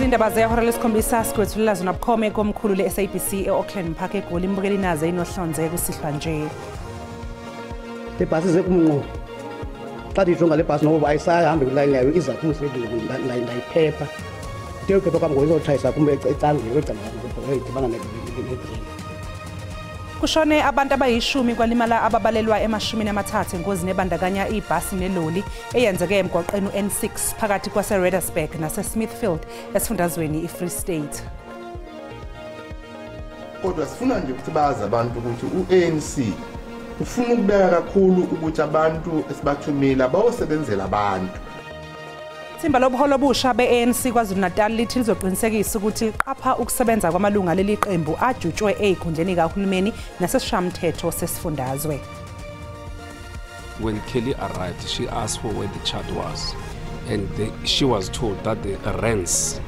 Indaba zehora lesikhombisa sikwethulela zona bukhome komkhulu le-SABC e-Auckland Park eGoli. Imbukeli naze inohlonze kusihlwa nje. Le bhasi ize kumnqo. Xa ndijonga le bhasi noba ayisahambi kwilayini yayo iza kum ndayiphepha. Into yokuphepha kwam ngoku kum ecangweni kwecala idibana netreyila. Kushone abantu abayishumi kwalimala ababalelwa ema-30 engozini ebandakanya ibhasi neloli eyenzeke emgwaqeni u-N6 phakathi kwase-Reddersburg nase-Smithfield esifundazweni i-Free State. Kodwa sifuna nje ukuthi bazi abantu ukuthi u-ANC ufuna ukubeka kakhulu ukuthi abantu esibathumile bayosebenzela abantu. Ithimba lobuholi obusha be-ANC KwaZulu-Natal lithi lizoqinisekisa ukuthi liqapha ukusebenza kwamalungu aleli qembu ajutshwe ey'khundleni kahulumeni nasesishayamthetho sesifundazwe. When Kelly arrived, she asked for where the child was, and she was told that the Rens,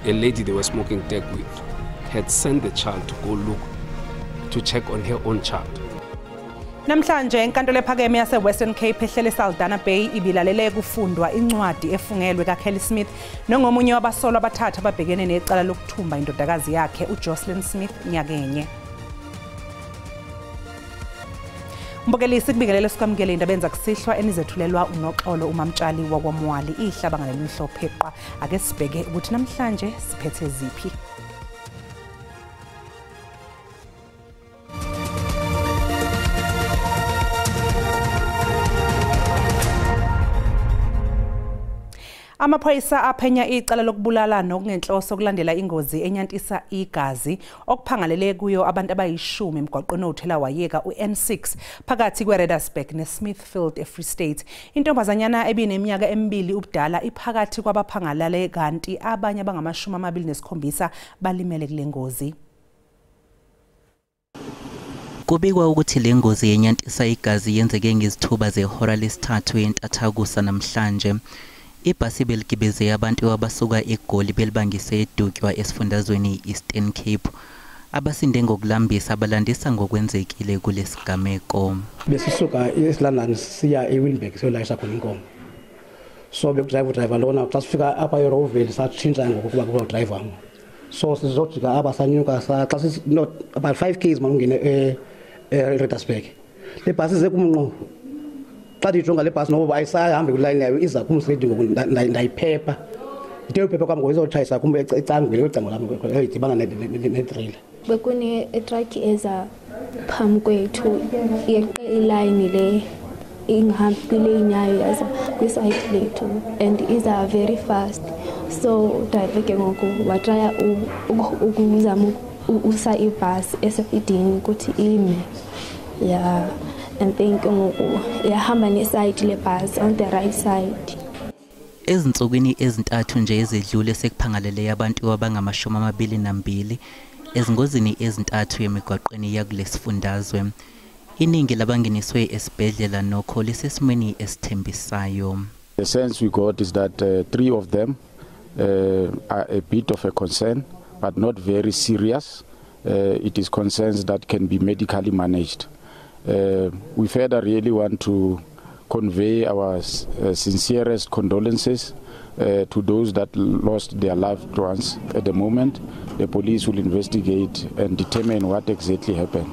a lady they were smoking tech with, had sent the child to go look to check on her own child. Namhlanje inkantolo ephakeme yase-Western Cape ehlele eSaldanha Bay ibilalele kufundwa incwadi efungelwe kaKelly Smith nongomunye wabasolwa abathathu ababhekene necala lokuthumba indodakazi yakhe uJocelyn Smith nyakenye. Mbukeli, sikubingelele sikwamukele indaba enza kusihlwa enizethulelwa uNoxolo uMamtshali wakwaMwali. Ihlaba ngalemhlophe qa. Ake sibheke ukuthi namhlanje siphethe ziphi. Amaphoyisa aphenya icala lokubulala nokungenhloso kulandela ingozi enyantisa igazi okuphangalele kuyo abantu abayishumi emgwaqweni owuthelawayeka u-N6 phakathi kwe-Reddersburg ne-Smithfield e-Free State. Intombazanyana ebineminyaka emibili ubudala iphakathi kwabaphangalale kanti abanye abangama-27 balimele kule ngozi. Kubikwa ukuthi le ngozi yenyantisa igazi yenzeke ngezithuba zehora lesithathu entathakusa namhlanje. Ibhasi beligibeze abantu abasuka eGoli belibangise eDutywa esifundazweni i-Eastern Cape. Abasinde ngokulambisa balandisa ngokwenzekile kulesigameko. Besisuka eSlondon siya eWinburg siyolayisha khona inkomo. So bekudrayiva udrayiva lona xa sifika apha eRoville satshintsha ngokuba kuba udrayiva. So sizojika apha sanyuka xa not about 5 km mangene eReddersburg. Le bhasi ize kumnqo. Xa ndijonga le bhasi noba ayisahambi kwilayini yayo iza kum ngoku ndayiphepha. Into yokuphepha kwam ngoku izotshayisa kum ecangweni kwecango lam idibana netreyila. Bekune-truck eza phambi kwethu yeqe ilayini le ingahambi kwileyini yayo yaza kwisayidi lethu and iza very fast. So driver ke ngoku watraya ukuzama usa ibhasi esayidini ukuthi ime. Yeah. And think ngoku yahamba neside lebhasi on the right side. Ezinsukwini ezintathu nje ezedlule sekuphangalele abantu abangama-22 ezingozini ezintathu emigwaqweni yakulesifundazwe. Iningi labangeniswe esibhedlela nokho lisesimweni esithembisayo. The sense we got is that 3 of them are a bit of a concern but not very serious. It is concerns that can be medically managed. We further really want to convey our sincerest condolences to those that lost their loved ones. At the moment, the police will investigate and determine what exactly happened.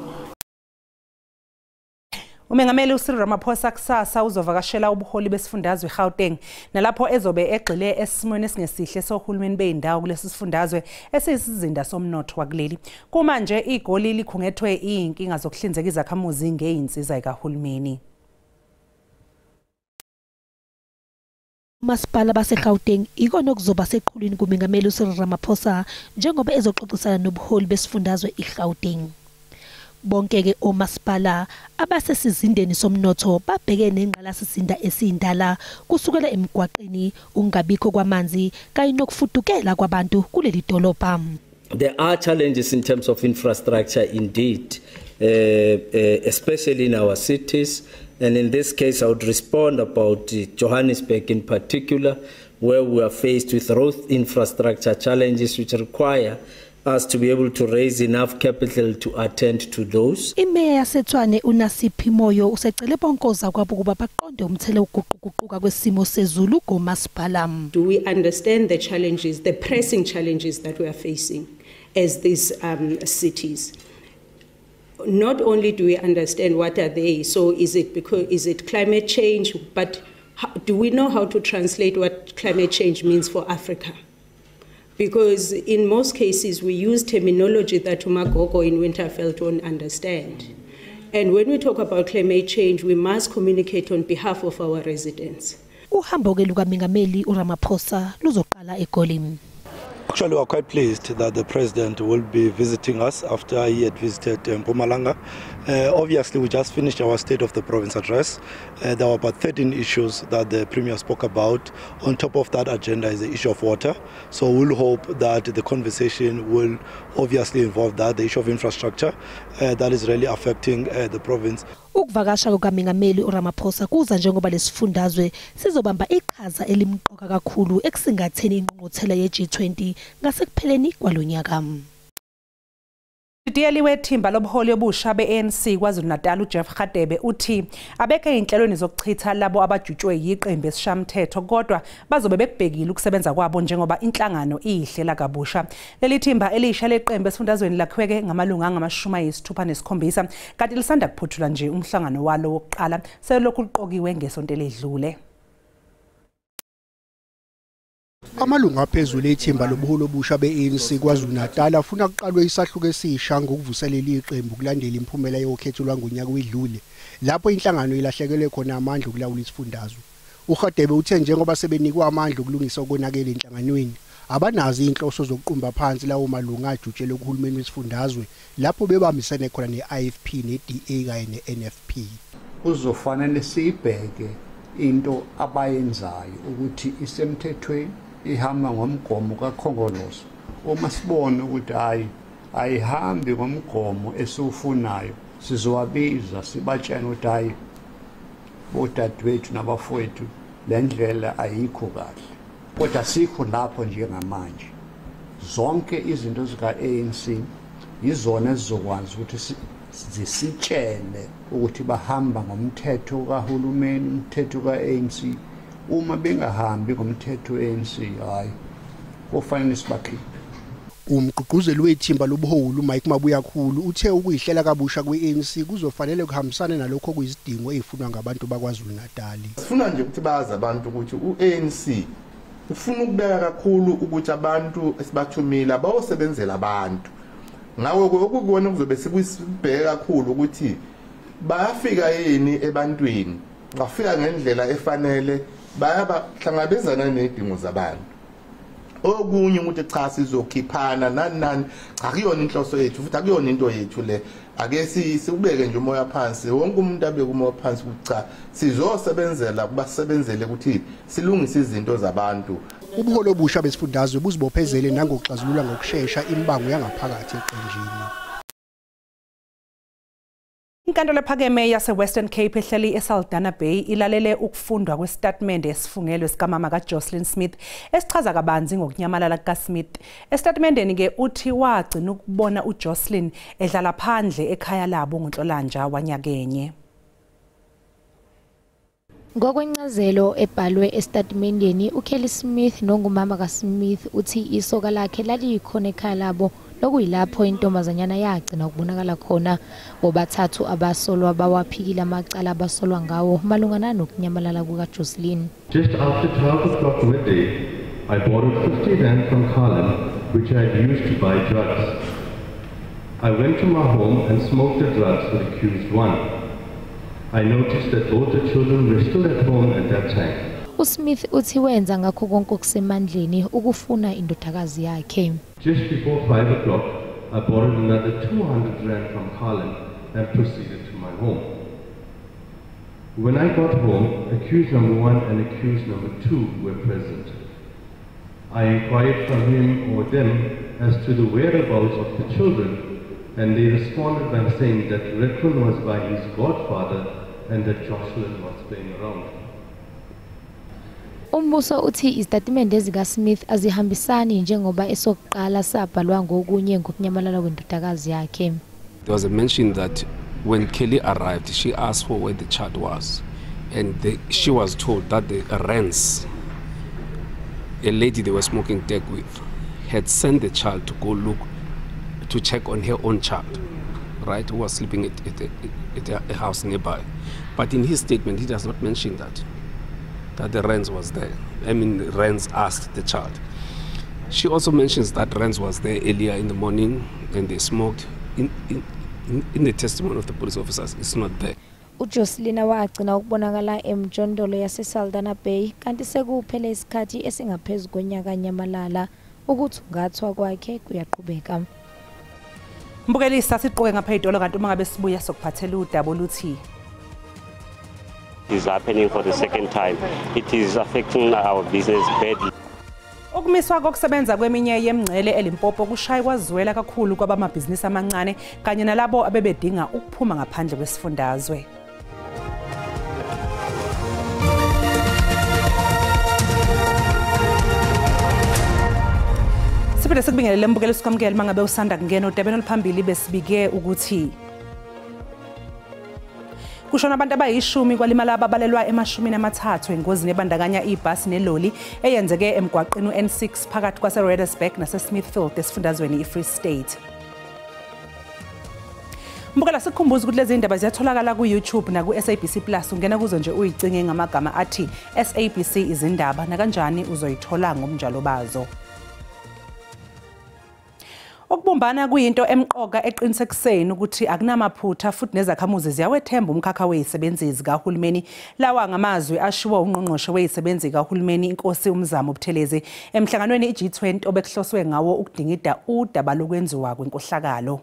Umengameli uCyril Ramaphosa kusasa uzovakashela ubuholi besifundazwe eGauteng nalapho ezobe egxile esimweni esingesihle sohulumeni beyindawo kulesi sifundazwe esiyisizinda somnotho wakuleli. Kumanje iGoli likhungethwe izinkinga zokuhlinzeka izakhamuzi ngeinsiza zikahulumeni. Masipala baseGauteng ikona okuzoba seqhulwini kumengameli uCyril Ramaphosa njengoba ezoxoxisana nobuholi besifundazwe iGauteng. Bonke-ke omasipala abasesizindeni somnotho babheke nengqalasizinda esiyindala kusukela emgwaqeni, ukungabikho kwamanzi kanye nokufudukela kwabantu kuleli dolobha. There are challenges in terms of infrastructure indeed, especially in our cities, and in this case I would respond about Johannesburg in particular, where we are faced with road infrastructure challenges which require us to be able to raise enough capital to attend to those. Imeya yaseTshwane uNasiphi Moyo usecele bonke ozakwabo ukuba baqonde umthelo wokuguquguquka kwesimo sezulu gomasipala. Do we understand the challenges, the pressing challenges that we are facing as these cities? Not only do we understand what are they, so is it climate change, but do we know how to translate what climate change means for Africa? Because in most cases we use terminology that uMagogo in Winterveld won't understand. And when we talk about climate change, we must communicate on behalf of our residents. Uhambo ke lukaMengameli uRamaphosa luzoqala eGoli. Actually, we are quite pleased that the president will be visiting us after he had visited Mpumalanga. Obviously, we just finished our State of the Province address. There were about 13 issues that the Premier spoke about. On top of that agenda is the issue of water. So we'll hope that the conversation will obviously involve that, the issue of infrastructure that is really affecting the province. Ukuvakasha kukaMengameli uRamaphosa kuza njengoba lesifundazwe sizobamba iqhaza elimqoka kakhulu ekusingatheni ingqungquthela ye-G20 ngasekupheleni kwalonyaka. Umdidiyeli wethimba lobuholi obusha be-ANC KwaZulu-Natal uJeff Radebe uthi abekho ezinhlelweni zokuchitha labo abajutshwe yiqembu esishamthetho kodwa bazobe bekubhekile ukusebenza kwabo njengoba inhlangano ihlela kabusha. Leli thimba elisha leqembu esifundazweni lakhiweke ngamalungu angama-67 kanti lisanda kuphuthula nje umhlangano walo wokuqala selokhu luqokiwe ngesonto eledlule. Amalungu aphezulu ethimba lobuholi obusha be-ANC KwaZulu-Natal afuna kuqalwe isahluko esisha ngokuvuselela iqembu kulandela imiphumela yokhetho lwangonyaka wedlule lapho inhlangano ilahlekelwe khona amandla okulawula isifundazwe. URadebe uthe njengoba sebenikwe amandla okulungisa okonakele enhlanganweni abanazo inhloso zokuqumba phansi lawo malungu ajutshelwe kuhulumeni wesifundazwe lapho bebambisene khona ne-IFP ne-DA kanye ne-NFP. Kuzofanele siyibheke into abayenzayo ukuthi isemthethweni, ihamba ngomgomo kaKhongolose. Uma sibona ukuthi hayi ayihambi ngomgomo esiwufunayo, sizowabiza sibatshene ukuthi hayi bodadewethu nabafowethu le ndlela ayikho kahle. Kodwa sikho lapho njengamanje. Zonke izinto zika-ANC yizona ezizokwazi ukuthi zisitshele ukuthi bahamba ngomthetho kahulumeni, umthetho ka-ANC. Uma bengahambi ngomthetho we-ANC, hayi kufanele sibakhiphe. Umgqugquzeli wethimba lobuholi uMike Mabuyakhulu uthe ukuyihlela kabusha kwe-ANC kuzofanele kuhambisane nalokho okuyizidingo ezifunwa ngabantu bakwaZulu-Natal. Sifuna nje ukuthi bazi abantu ukuthi u-ANC ufuna ukubeka kakhulu ukuthi abantu esibathumile bayosebenzela abantu. Ngakho okukubona kuzobe sikubheka kakhulu ukuthi bayafika yini ebantwini, bafika ngendlela efanele, bayabahlangabezana nezidingo zabantu. Okunye ukuthi cha sizokhiphana nani nani, cha akuyona inhloso yethu futhi akuyona into yethu le. Ake sikubeke nje umoya phansi, wonke umuntu abeke umoya phansi ukuthi cha sizosebenzela kubasebenzele ukuthi silungise izinto zabantu. Ubuholi obusha besifundazwe buzibophezele nangokuxazulula ngokushesha imibango yangaphakathi eqenjini. Inkantolo ephakeme yase-Western Cape ehleli eSaldanha Bay ilalele ukufundwa kwesitatimende esifungelwe sikamama kaJoshlin Smith esichaza kabanzi ngokunyamalala kukaSmith. Esitatimendeni-ke uthi wagcina ukubona uJoshlin edlala phandle ekhaya labo ngoNhlolanja wanyakenye. Ngokwencazelo ebhalwe esitatimendeni, uKelly Smith nongumama kaSmith uthi isoka lakhe laliyikhona ekhaya labo lokuyilapho intombazanyana yagcina ukubonakala khona. Bobathathu abasolwa bawaphikile amacala abasolwa ngawo malungana nokunyamalala kukaJoshlin. Just after 12 o'clock midday, I borrowed 50 rand from Carlin, which I had used to buy drugs. I went to my home and smoked the drugs with accused one. I noticed that both the children were still at home at that time. uSmith uthi wenza ngakho konke okusemandleni ukufuna indodakazi yakhe. Just before 5 o'clock, I borrowed another 200 rand from Carlin and proceeded to my home. When I got home, accused number 1 and accused number 2 were present. I inquired from him or them as to the whereabouts of the children, and they responded by saying that Rekun was by his godfather and that Joshlin was playing around. Umbuso uthi izitatimende zikaSmith azihambisani njengoba esokuqala sabhalwa ngokunye ngokunyamalala kwendodakazi yakhe. There was a mention that when Kelly arrived, she asked for where the child was, and she was told that the Rens, a lady they were smoking tech with, had sent the child to go look, to check on her own child, right, who was sleeping at a house nearby. But in his statement, he does not mention that the Rens was there. I mean, Rens asked the child. She also mentions that Rens was there earlier in the morning and they smoked. In the testimony of the police officers, it's not there. uJocelyn wagcina ukubonakala emjondolo yaseSaldanha Bay kanti sekuphele isikhathi esingaphezu konyaka nyamalala. Ukuthungathwa kwakhe kuyaqhubeka. Mbukeli, sasiqoke ngapha idolo kanti uma ngabe sibuya sokuphathela udaba oluthi is happening for the second time. It is affecting our business badly. Ukumiswa kokusebenza kweminye yemngcele eLimpopo kushaye kwazwela kakhulu kwabamabhizinisi amancane kanye nalabo abebedinga ukuphuma ngaphandle kwesifundazwe. Siphinde sikubingelele mbukeli sikwamukele mangabe usanda kungena udabeni oluphambili besibike ukuthi kushona abantu abayishumi kwalimala ababalelwa e30 engozini ebandakanya ibhasi neloli eyenzeke emgwaqeni u-N6 phakathi kwase-Reddersburg nase-Smithfield esifundazweni i-Free State. Mbukela, sikukhumbuza ukuthi lezi ndaba ziyatholakala ku-YouTube naku-SABC Plus. Ungena kuzo nje uyicinge ngamagama athi SABC izindaba, nakanjani uzoyithola ngobunjalo bazo. Ukubumbana kuyinto emqoka eqinisekiseni ukuthi akunamaphutha futhi nezakhamuzi ziyawethemba umkhakha wezisebenzi zikahulumeni. Lawa ngamazwi ashiwo ungqongqoshe wezisebenzi zikahulumeni Inkosi uMzamo Buthelezi emhlanganweni i-G20 obekuhloswe ngawo ukudingida udaba lokwenziwa kwenkohlakalo.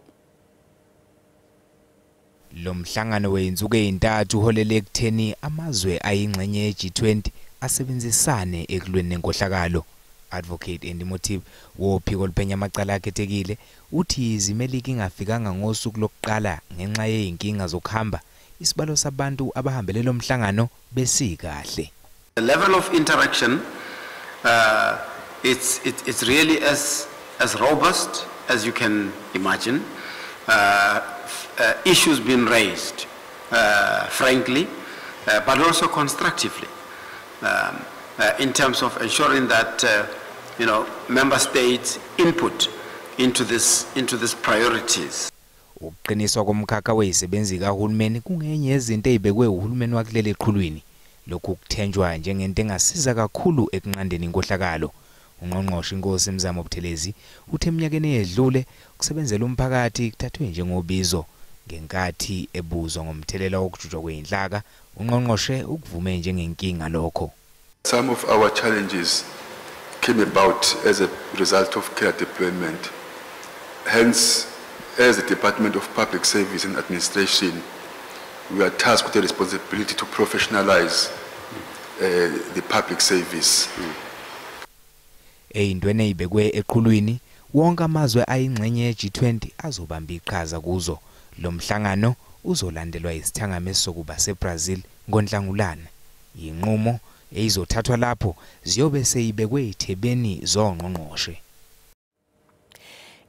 Lo mhlangano weyinsuku ezintathu uholele ekutheni amazwe ayingxenye ye-G20 asebenzisane ekulweni nenkohlakalo. Advocate Andy Mothibi wophiko oluphenya amacala akhethekile uthi izimeliki ingafikanga ngosuku lokuqala ngenxa yeyinkinga zokuhamba, isibalo sabantu abahambele lo mhlangano besikahle. The level of interaction it's really as robust as you can imagine. Issues been raised frankly, but also constructively. In terms of ensuring that member states input into this priorities. Ukuqiniswa komkhakha wezisebenzi kahulumeni kungenye yezinto ezibekwe uhulumeni wakuleli eqhulwini. Lokhu kuthenjwa njengento engasiza kakhulu ekunqandeni inkohlakalo. Ungqongqoshe Inkosi Mzamo Buthelezi uthe eminyakeni eyedlule ukusebenzela umphakathi kuthathwe njengobizo. Ngenkathi ebuzwa ngomthelela wokujutshwa kweinhlaka, ungqongqoshe ukuvume njengenkinga lokho. Some of our challenges came about as a result of care deployment. Hence, as the Department of Public Service and Administration, we are tasked with the responsibility to professionalize the public service. Eyintweni eyibekwe eqhulwini, wonke amazwe ayingxenye ye-G20 azobamba iqhaza kuzo. Lo mhlangano uzolandelwa isithangami sokuba seBrazil ngoNhlangulana. Inqumo eyizothathwa lapho ziyobe seyibekwe ithebeni zongqongqoshe.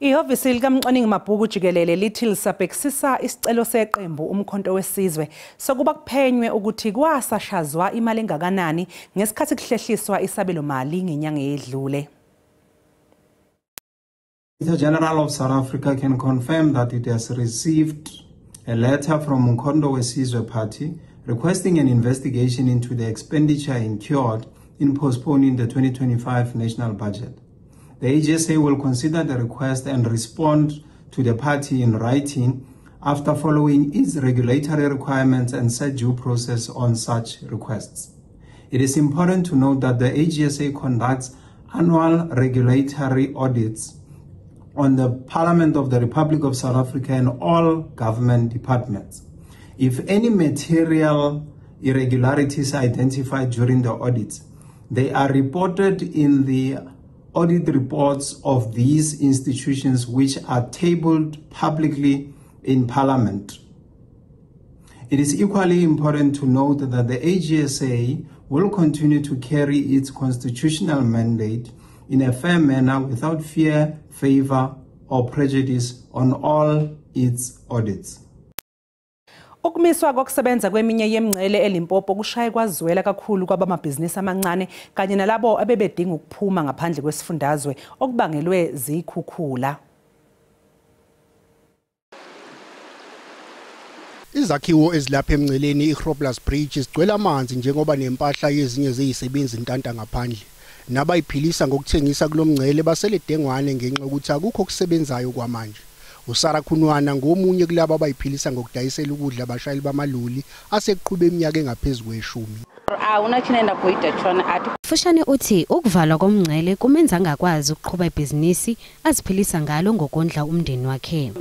Ihhovisi likamcwaningi mabhuku jikelele lithi lisabhekisisa isicelo seqembu Umkhonto Wesizwe sokuba kuphenywe ukuthi kwasashazwa imali engakanani ngesikhathi kuhlehliswa isabelo mali ngenyanga eyedlule. The General of South Africa can confirm that it has received a letter from Umkhonto Wesizwe Party requesting an investigation into the expenditure incurred in postponing the 2025 national budget. The AGSA will consider the request and respond to the party in writing after following its regulatory requirements and set due process on such requests. It is important to note that the AGSA conducts annual regulatory audits on the Parliament of the Republic of South Africa and all government departments. If any material irregularities are identified during the audits, they are reported in the audit reports of these institutions, which are tabled publicly in Parliament. It is equally important to note that the AGSA will continue to carry its constitutional mandate in a fair manner without fear, favor, or prejudice on all its audits. Ukumiswa kokusebenza kweminye yemingcele eLimpopo kushaye kwazwela kakhulu kwabamabhizinisi amancane kanye nalabo abebedinga ukuphuma ngaphandle kwesifundazwe okubangelwe zikhukhula. Izakhiwo ezilapha emngceleni iGrobler's Bridge zigcwele amanzi njengoba nempahla yezinye zezisebenzi intanta ngaphandle. Nabayiphilisa ngokuthengisa kulomngcele basele dengwane ngenxa yokuthi akukho okusebenzayo kwamanje. uSara Khunwana ngomunye kulabo abayiphilisa ngokudayisela ukudla abashayeli bamaloli aseqhube iminyaka engaphezulu kweshumi. Fushane uthi ukuvalwa komngcele kumenza angakwazi ukuqhuba ibhizinisi aziphilisa ngalo ngokondla umndeni wakhe.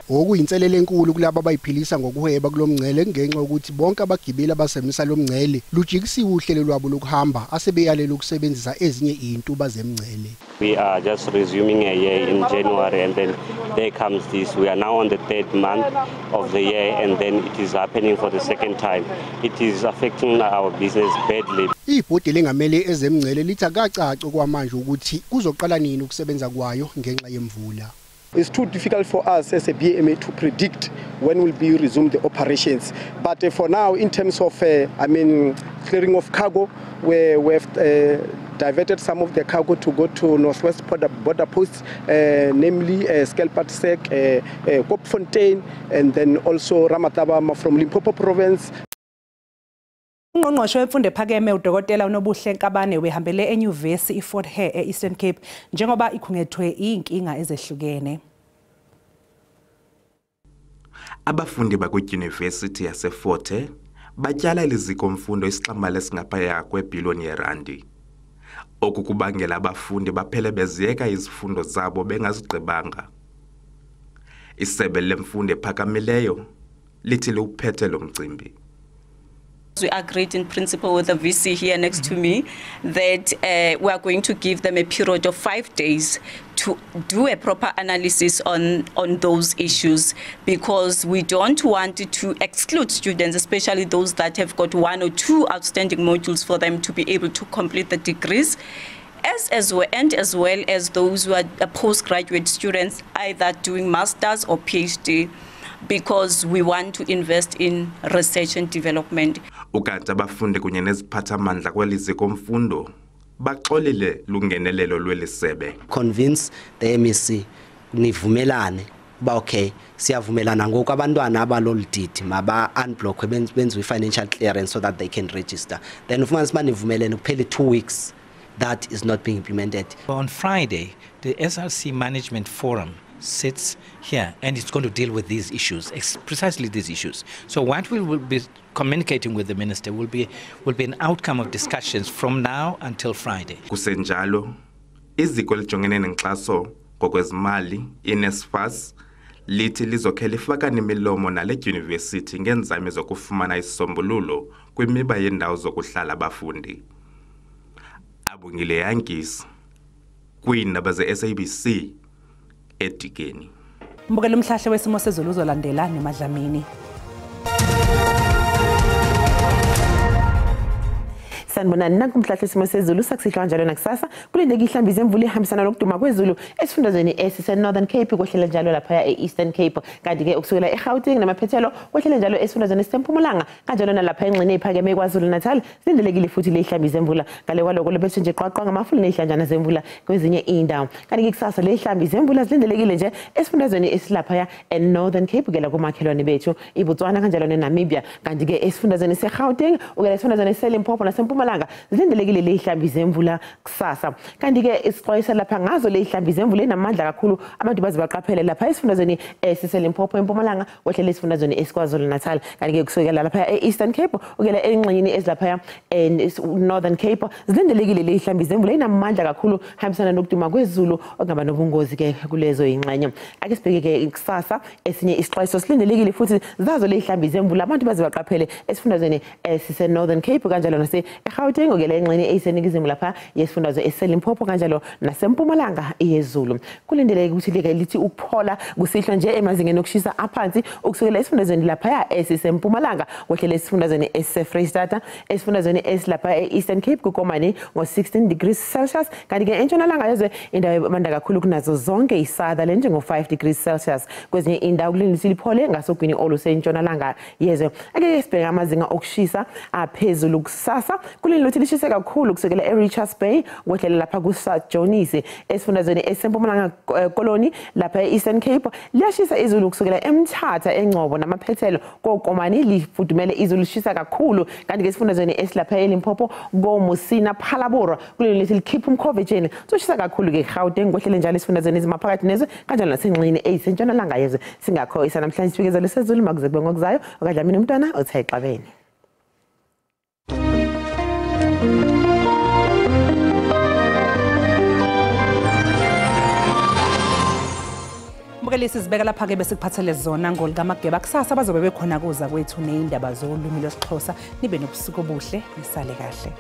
Okuyinselele enkulu kulabo abayiphilisa ngokuhweba kulomngcele ngenxa yokuthi bonke abagibeli abasebenzisa lomngcele lujikisiwe uhlelo lwabo lokuhamba asebeyalela ukusebenzisa ezinye izintuba zemngcele. We are just resuming a year in January, and then there comes this. We are now on the third month of the year, and then it is happening for the second time. It is affecting our business badly. Ibhodi lengamele ezemngcele lithi akacaci kwamanje ukuthi kuzoqala nini ukusebenza kwayo ngenxa yemvula. It's too difficult for us as a BMA to predict when will be resume the operations. But for now, in terms of clearing of cargo, where we've diverted some of the cargo to go to Northwest border posts, namely Skelpatsek, Kopfontein, and then also Ramatabama from Limpopo province. Ungqongqoshe wemfundo ephakeme uDokotela uNobuhle Nkabane wehambele enyuvesi iFort Hare eEastern Cape njengoba ikhungethwe inkinga ezehlukene. Abafundi bakwidyunivesithi yaseFort Hare batyala lizikomfundo isixamali esingaphaya kwebhiliyoni yerandi. Oku kubangela abafundi baphele beziyeka izifundo zabo bengazigqibanga. Isebe lemfundo ephakamileyo lithi liwuphethe lo mcimbi. We agreed in principle with the VC here next to me that we are going to give them a period of 5 days to do a proper analysis on those issues, because we don't want to exclude students, especially those that have got 1 or 2 outstanding modules for them to be able to complete the degrees, as well as those who are postgraduate students either doing masters or PhD, because we want to invest in research and development. Ukanti abafundi kunye neziphathamandla kweli ziko-mfundo baxolile lungenelelo lweli sebe. Convince the MEC nivumelane uba okay siyavumelana ngoku abantwana abalolu didi maba unblockwe benziwe financial clearance so that they can register. Then ufumanise uba nivumelene kuphela 2 weeks that is not being implemented. On Friday, the SRC Management Forum sits here and it's going to deal with these issues, precisely these issues. So what we will be communicating with the minister will be an outcome of discussions from now until Friday. Kusenjalo, iziko elijongene nenkxaso ngokwezimali iNSFAS lithi lizokhe lifakane imilomo nale dyunivesithi ngeenzame zokufumana isisombululo kwimiba yendawo zokuhlala abafundi. Abongile Yankees kwiindaba ze-SABC eDikeni. Mbukela umhlahle wesimo sezulu uzolandela noMadlamini. Sanibonani, nanku umhlahle wesimo sezulu sakusihlwa njalo nakusasa. Kulindeke ihlambi zemvula ihambisana nokuduma kwezulu esifundazweni esise-Northern Cape, kwehlela njalo laphaya e-Eastern Cape, kanti-ke ukusukela eGauteng namaphethelo kwehlela njalo esifundazweni esisempumalanga, kanjalo nalapha engxenye ephakeme KwaZulu-Natal zilindelekile futhi le ihlambi zemvula. Ngale kwaloko lobethe nje qwaqwa ngamafulu ney'hlanjana zemvula kwezinye iy'ndawo. Kanti-ke kusasa le ihlambi zemvula zilindelekile nje esifundazweni esilaphaya e-Northern Cape ukela komakhelwane bethu iBotswana kanjalo neNamibia, kanti-ke esifundazweni seGauteng ukela esifundazweni seLimpopo nasempumalanga zilindelekile le ihlambi zemvula kusasa. Kanti-ke isixwayisa lapha ngazo le ihlambi zemvula enamandla kakhulu, abantu baze baqaphele lapha esifundazweni esiseLimpopo eMpumalanga wehlele esifundazweni esiKwaZulu-Natal. Kanti-ke kusukela lapha e-Eastern Cape ukela engxenyeni ezilaphaya e-Northern Cape zilindelekile le ihlambi zemvula enamandla kakhulu hambisana nokuduma kwezulu okungaba nobungozi-ke kulezo yingxenye. Ake sibheke-ke kusasa esinye isixwayiso silindelekile futhi zazo le ihlambi zemvula, abantu baze baqaphele esifundazweni esise-Northern Cape kanjalo nase eGauteng ukuyela engxenye eyiseningizimu lapha yesifundazwe eseLimpopo kanjalo naseMpumalanga yezulu. Kulindeleke ukuthi like lithi ukuphola kusihlwa nje emazingeni okushisa aphansi ukusukela esifundazweni lapha esiseMpumalanga kwehlele esifundazweni esiseFreyistata, esifundazweni esilapha e-Eastern Cape kukomani ngo-16 degrees Celsius, kanti-ke entshonalanga yezwe indawo ebanda kakhulu kunazo zonke iSutherland ngo-5 degrees Celsius. Kwezinye indawo kulindeleke liphole ngasogwini olusentshonalanga yezwe. Ake sibheke amazinga okushisa aphezulu kusasa. Kulindeleke ukuthi lishise kakhulu kusukela e-Richards Bay kwehlela lapha kuSajonisi esifundazweni esempumalanga Koloni lapha e-Eastern Cape. Liyashisa izulu kusukela eMthatha, eNgcobo namaphethelo koKomani lifudumele izulu lishisa kakhulu, kanti-ke esifundazweni esilapha eLimpopo koMusina Phalaborwa kulindeleke likhipha umkhovetsheni soshisa kakhulu-ke eGauteng kwehlele njalo esifundazweni ezimaphakathi nezwe kanjalo nasengxenye eyisentshonalanga yezwe. Singakho isanamhlanje isibikezelo sezulu makuze kube ngokuzayo. Okadlamini umntwana uthi ayixabene. Mbukeli, sizibeka lapha-ke besikuphathele zona ngolikamageba. Kusasa bazobe bekhona kuza kwethu ney'ndaba zolwimi lwesiXhosa. Nibe nobusuku obuhle, nisale kahle.